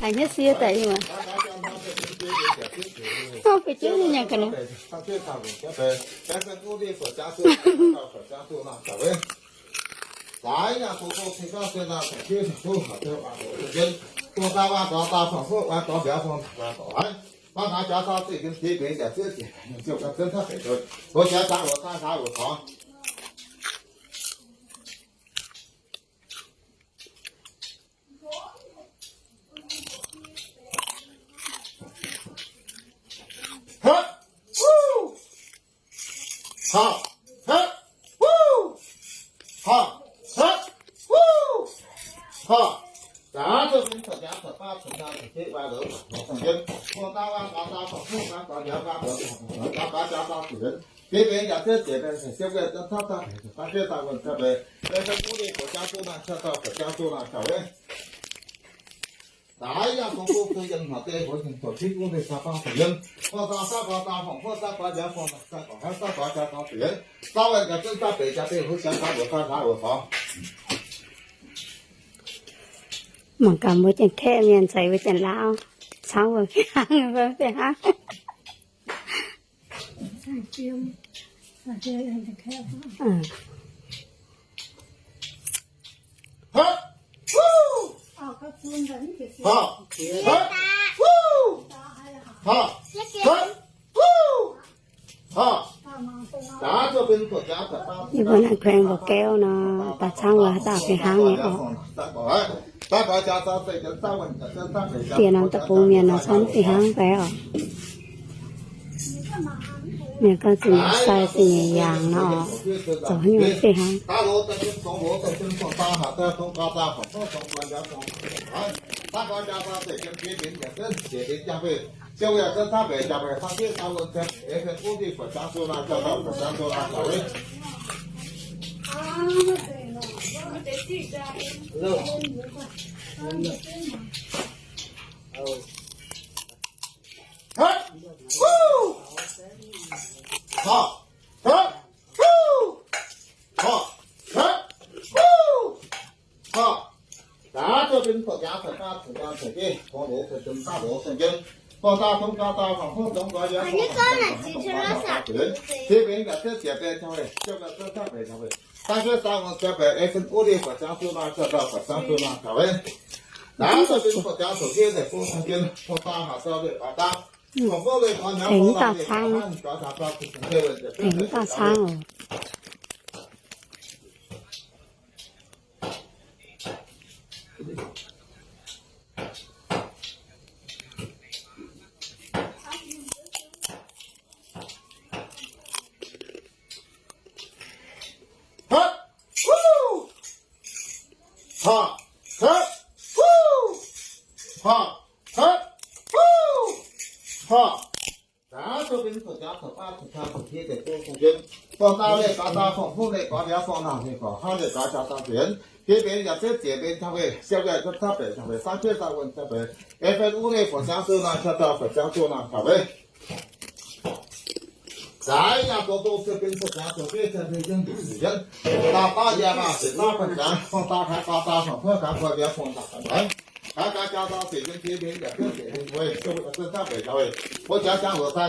Haiz hnyouv sie daaih nyei maah. Nor fei jienv nyei nyanc ga'naaiv. Mangc gaax mbuo janx-kaeqv mienh caux mbuo janx-laauv, cangv wuov fih hnangv, mbuo fih hnangv. Yie mbuo naaiv kuaengx mbuo gauv nor, daaih cangv wuov haaix dauh fih hnangv nyei orqc. Diex norm deic-bung mienh nor, cangv fih hnangv fai orqc. Mienh gorngv zingh nyeic sai zingh nyeic yaangh nor, zoux haaix nyungc fih hnangv. Tengx dauh caangv, tengx dauh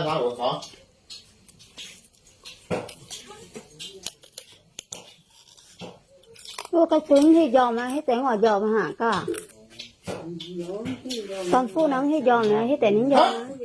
caangv oc. Wuov ga'fun hiuv njormh aqv, hiuv deix oix njormh aqv. Dorn-fuqv nor hiuv njormh aqv, hiuv deix ninh njormh aqv.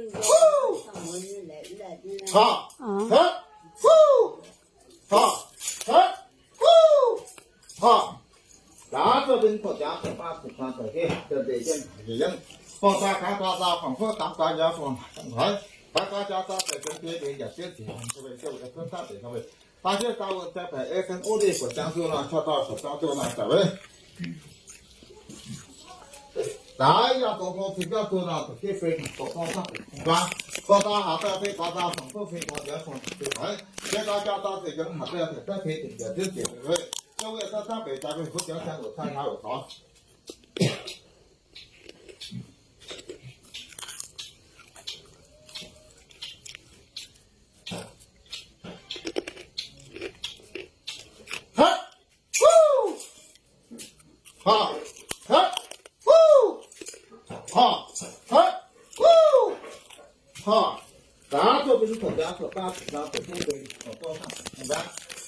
Horc, hopv, wuov! Horc, hopv, wuov! Horc, zaax zuqc benx zoux nziaaux zoux baav zoux nzauh zoux jienv benx zoux gorx,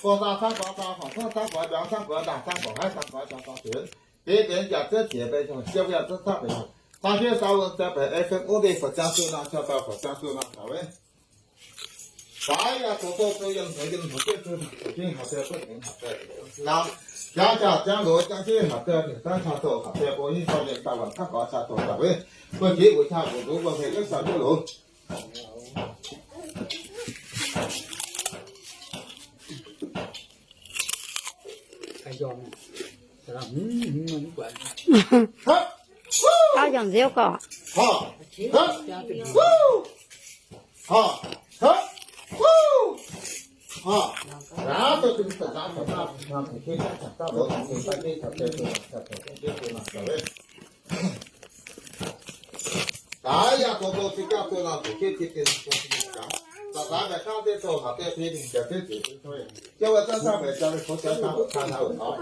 gorx nzaax camv gorx nzauh, horc camv gorx mbiauz, camv gorx ndaangc, camv gorx haiv, camv gorx jangx gorx zuqc, deix benx jaax zieqv zieqc benx, jiex wuov yaac zunv camv benx, dangh jienv daaih wuonh ziangx benx ei feng wuov deix fa'jangx zuqc naaic, ziangh dauh fa'jangx zuqc naaic caux wuov. Zaax yaac zoux doz zoux yienh zoux yienh zoux jienv zuqc naaic, zoux jienv haaix deix buov tengx haaix deix, jangx jaax jangx loz jangx jienv haaix deix, dangh caa doqc haaix deix bun yie daaih yienh daaih wuonh camv gorx caa doqc daaih wuov, buo jiex wuov caa mbuoqc nduov mbuo hec yietv sau jienv loz. Gauh yangh nziouv gorx. Zaax yaac zoux doz ziex jauv zoux naaic, zoux jienv ziex jauv. Zaax zaax mbaeqc gaav deix zoux haaix deix fei mingh jaax zieqv zieqc, jienv wuov zanc camv mbaeqc jaax, mingh kouv jaax camv, caa naaic wuov taux.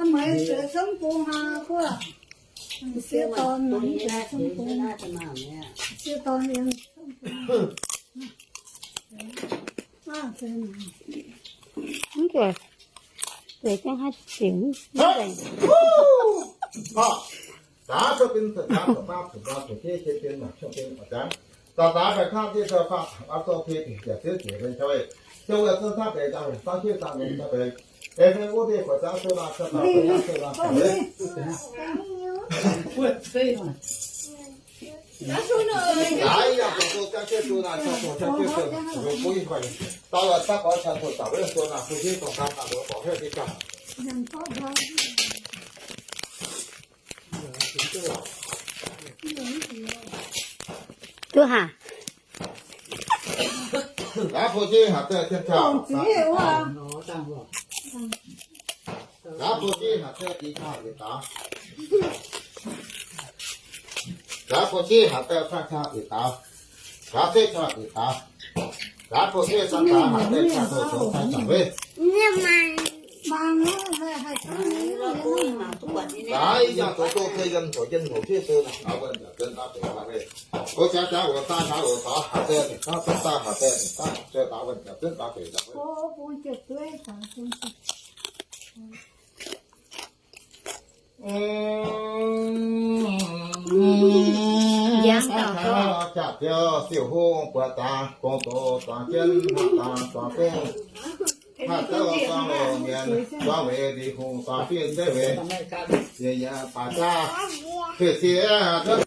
Sieqv dorn, sieqv dorn yiem. Mv zuqc, zuqc jienv haaix diuc. Zaax zuqc benx zoux nziaaux zoux baav zoux nzauh zoux jienv jienv jienv naaic, jienv jienv naaic jangx. Zaax zaax mbaeqc gaav deix zoux faah taux aqv, zoux fei dingc jaax zieqv zieqc benx caux, jienv wuov zanc camv mbaeqc jaax, dangh jienv daaih longx caux benx, ei fei wuov deix fa'jangx zuqc naaic, caa dauh fa'jangx zuqc naaic caux wuov. Zaax yaac zoux doz jangx jienv zuqc naaic, caa doqc jangx jienv zuqc, bun yie hoic dauh lorz daav gorx caa doqc daaih wuov zuqc naaic, bun jienv dorngx ganh daaih lorz borqc heuc jienv ganh. Duqv haac. Gaax bun jienv haac daaih jienv caux. Gaax bun jienv haac daaih dix caa yietc daaih. Gaax bun jienv haac daaih faah caa yietc daaih. Gaax zieqv caa yietc daaih. Gaax bun jienv zaax daaih haac daaih caa doqc zoux daaih zaangc wuov. Gaax yaac zoux doz fei yienh zoux yienh zoux jienv zuqc naaic, wuonh jaax zunv daaih benx daaih wuov. Kouv jaax jaax wuov daaih haaix wuov taux haac daaih dingc daaih, zunv daaih haac daaih dingc daaih, zunv daaih wuonh jaax zunv daaih benx daaih wuov. Jangx dauh gorx. Jaax ziouc siouc hungh buatc dangx, gong doz zuangx jienv haav dangx zuangx zengv. Haav zouv zuangx longc mienh, zuangx weic Bienh Hungh, zuangx fiev zeiv weic, yie yaac baac jaax, fiev sieqv